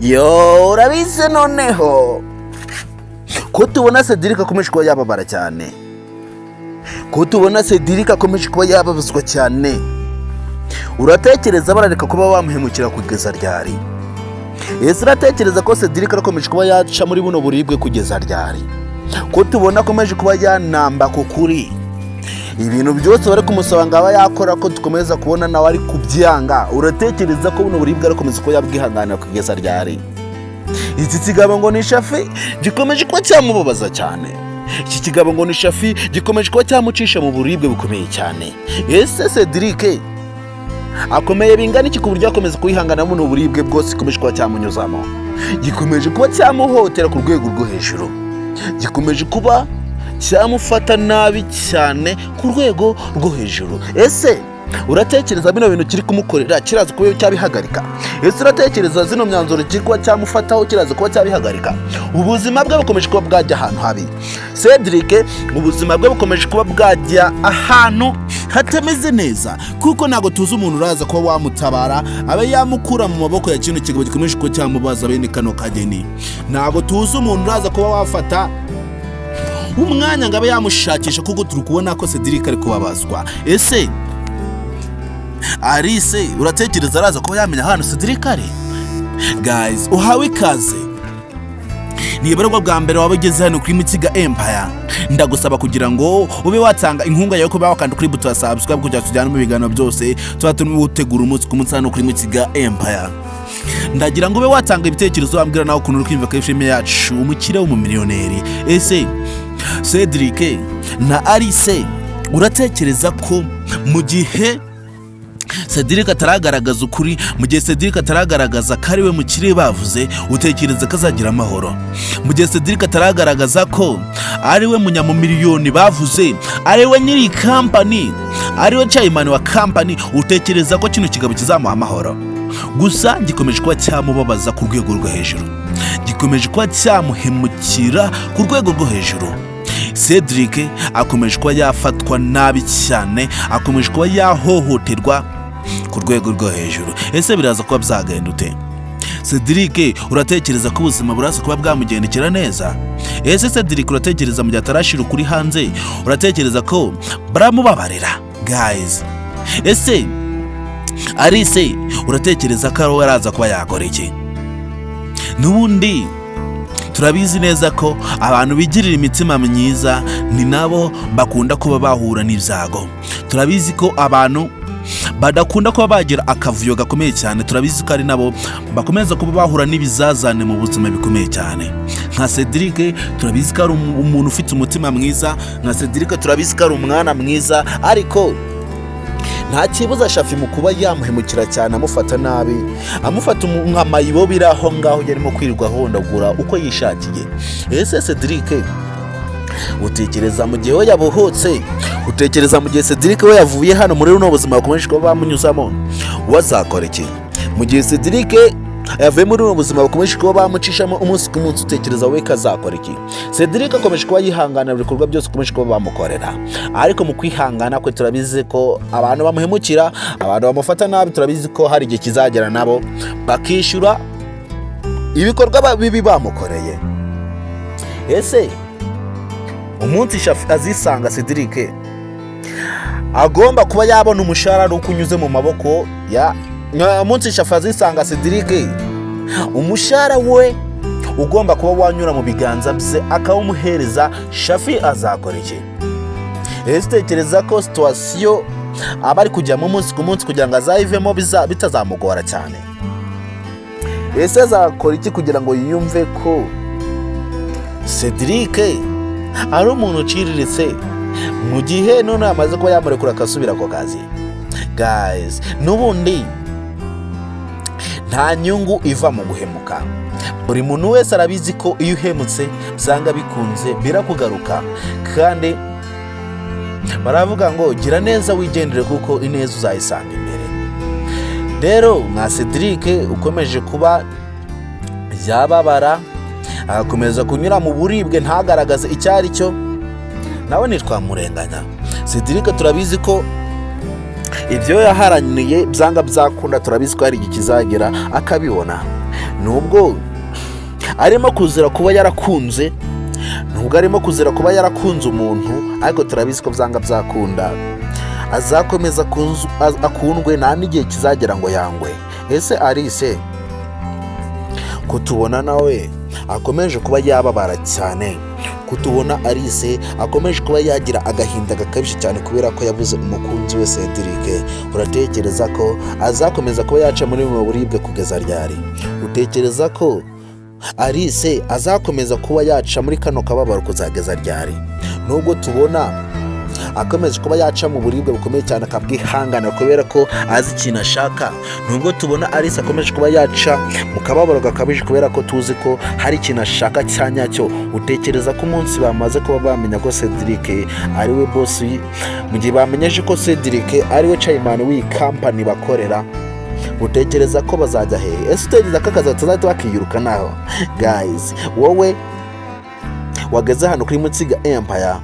Yo, urabizi, noneho ko tubona Cedric akomeje kuba yababara cyane, ko tubona Cedric akomeje kuba yababazwa cyane, uratekereza barareka kuba bamuhemukira kugeza ryari? Ese uratekereza ko Cedric arakomeje kuba yaca muri buno buribwe kugeza ryari? Ko tubona akomeje kuba yanamba ku kuri ibintu byose bari kumusaba ngo aba yakora, ko dukomeza kubona nawe ari kubyanga, uratekereza ko buno buribwe arakomeza kuba yabwihanganira kugeza ryari? Iki kigabo ngo ni Shafi gikomeje kuba cyamubabaza cyane. Iki kigabo ngo ni Shafi gikomeje kuba cyamucisha mu buribwe bukomeye cyane. Ese Cedric akomeye bingana iki ku buryo akomeza kwihangana buno buribwe bwose gikomeje kuba cyamunyuzamo, gikomeje kuba cyamuhotera ku rwego rwo hejuru, gikomeje kuba cyamufata nabi cyane ku rwego rwo hejuru? Ese uratekereza bino bintu kiri kumukorera kiraza kuba cyabihagarika? Ese uratekereza zino myanzuro kiri kuba cyamufataho kiraza kuba cyabihagarika? Ubuzima bwe bukomeje kuba bwajya ahantu habi. Cedric ubuzima bwe bukomeje kuba bwajya ahantu hatameze neza, kuko ntabwo tuzi umuntu uraza kuba wamutabara abe yamukura mu maboko ya kino kigabo gikomeje kuba cyamubaza bene kano kageni. Ntabwo tuzi umuntu uraza kuba wafata umwanya ngo abe yamushakisha, kuko turi kubona ko Cedric ari kubabazwa. Ese Alice uratekereza araza kuba yamenya ahantu Cedric ari? Guys, uhawe ikaze. Niba aribwo bwa mbere waba ugeze hano kuri Mukiga Empire, ndagusaba kugira ngo ube watanga inkunga yawe kuba wakanda kuri buto ya subscribe, kugira ngo tujyane mu biganiro byose tuba turimo gutegura umunsi ku munsi hano kuri Mukiga Empire. Ndagira ngo ube watanga ibitekerezo, wambwira nawe ukuntu uri kwiyumva kuri filime yacu Umukire w'Umumiliyoneri. Ese Cedric na Alice, uratekereza ko mu gihe Cedric ataragaragaza ukuri, mu gihe Cedric ataragaragaza ko ari we mukire bavuze, utekereza ko azagira amahoro? Mu gihe Cedric ataragaragaza ko ari we munyamumiliyoni bavuze, ari we nyiri kampani, ari we chairman wa kampani, utekereza ko kino kigabo kizamuha amahoro? Gusa gikomeje kuba cyamubabaza ku rwego rwo hejuru, gikomeje kuba cyamuhemukira ku rwego rwo hejuru. Cedric akomeje kuba yafatwa nabi cyane, akomeje kuba yahohoterwa ku rwego rwo hejuru. Ese biraza kuba byagenda ute? Cedric uratekereza ko ubuzima buraza kuba bwamugendekera neza? Ese Cedric uratekereza mu gihe atarashyira ukuri hanze, uratekereza ko baramubabarira? Guys, ese Alice uratekereza ko ari araza kuba yakora iki? N'ubundi turabizi neza ko abantu bigirira imitima myiza ni nabo bakunda kuba bahura n'ibyago. Turabizi ko abantu badakunda kuba bagira akavuyo gakomeye cyane, turabizi ko ari nabo bakomeza kuba bahura n'ibizazane mu buzima bikomeye cyane. Nka Cedric turabizi ko ari umuntu ufite umutima mwiza, nka Cedric turabizi ko ari umwana mwiza, ariko nta kibuza Shafi mu kuba yamuhemukira cyane, amufata nabi, amufata nka mayibo biri aho ngaho yarimo kwirirwa ahondagura uko yishakiye. Ese Cedric utekereza mu gihe we yabohotse, utekereza mu gihe Cedric we yavuye hano muri buno buzima bakomeje kuba bamunyuzamo, wazakora iki? Mu gihe Cedric yavuye muri buno buzima bakomeje kuba bamucishamo umunsi ku munsi, utekereza we kazakora iki? Cedric akomeje kuba yihanganira ibikorwa byose ukomeje kuba bamukorera, ariko mu kwihangana kwe turabizi ko abantu bamuhemukira, abantu bamufata nabi, turabizi ko hari igihe kizagera nabo bakishyura ibikorwa bibi bamukoreye. Ese umunsi Shafi azisanga Cedric agomba kuba yabona umushahara ari uko unyuze mu maboko ya umunsi Shafi azisanga Cedric umushahara we ugomba kuba wanyura mu biganza bye akawumuhereza, Shafi azakora iki? Ese utekereza ko situation aba ari kujyamo umunsi ku munsi kugira ngo azayivemo bitazamugora cyane? Ese azakora iki kugira ngo yiyumve ko Cedric ari umuntu uciriritse mu gihe none yamaze kuba yamurekura akasubira ako kazi? Guys, n'ubundi nta nyungu iva mu guhemuka. Buri muntu wese arabizi ko iyo uhemutse byanga bikunze birakugaruka, kandi baravuga ngo gira neza wigendere, kuko ineza uzayisanga imbere. Rero nka Cedric ukomeje kuba yababara, agakomeza kunyura mu buribwe, ntagaragaze icyo ari cyo, nawe ntitwamurenganya. Cedric turabizi ko ibyo yaharaniye byanga byakunda, turabizi ko hari igihe kizagera akabibona. Nubwo arimo kuzira kuba yarakunze, nubwo arimo kuzira kuba yarakunze umuntu, ariko turabizi ko byanga byakunda azakomeza akundwe, nta n'igihe kizagera ngo yangwe. Ese Alice, ko tubona nawe akomeje kuba yababara cyane, ko tubona Alice akomeje kuba yagira agahinda gakabije cyane kubera ko yabuze umukunzi we Cedric, uratekereza ko azakomeza kuba yaca muri buno buribwe kugeza ryari? Utekereza ko Alice azakomeza kuba yaca muri kano kababaro kuzageza ryari? Nubwo tubona akomeje kuba yaca mu buribwe bukomeye cyane akabwihanganira kubera ko azi ikintu ashaka, nubwo tubona Alice akomeje kuba yaca mu kababaro gakabije kubera ko tuzi ko hari ikintu ashaka cya nyacyo, utekereza ko umunsi bamaze kuba bamenya ko Cedric ari we boss, mu gihe bamenyeje ko Cedric ari we chairman w'iyi kampani bakorera, utekereza ko bazajya hehe? Ese utekereza ko akazi batazahita bakiyirukanaho? Guys, wowe wageze hano kuri Mutsiga Empire.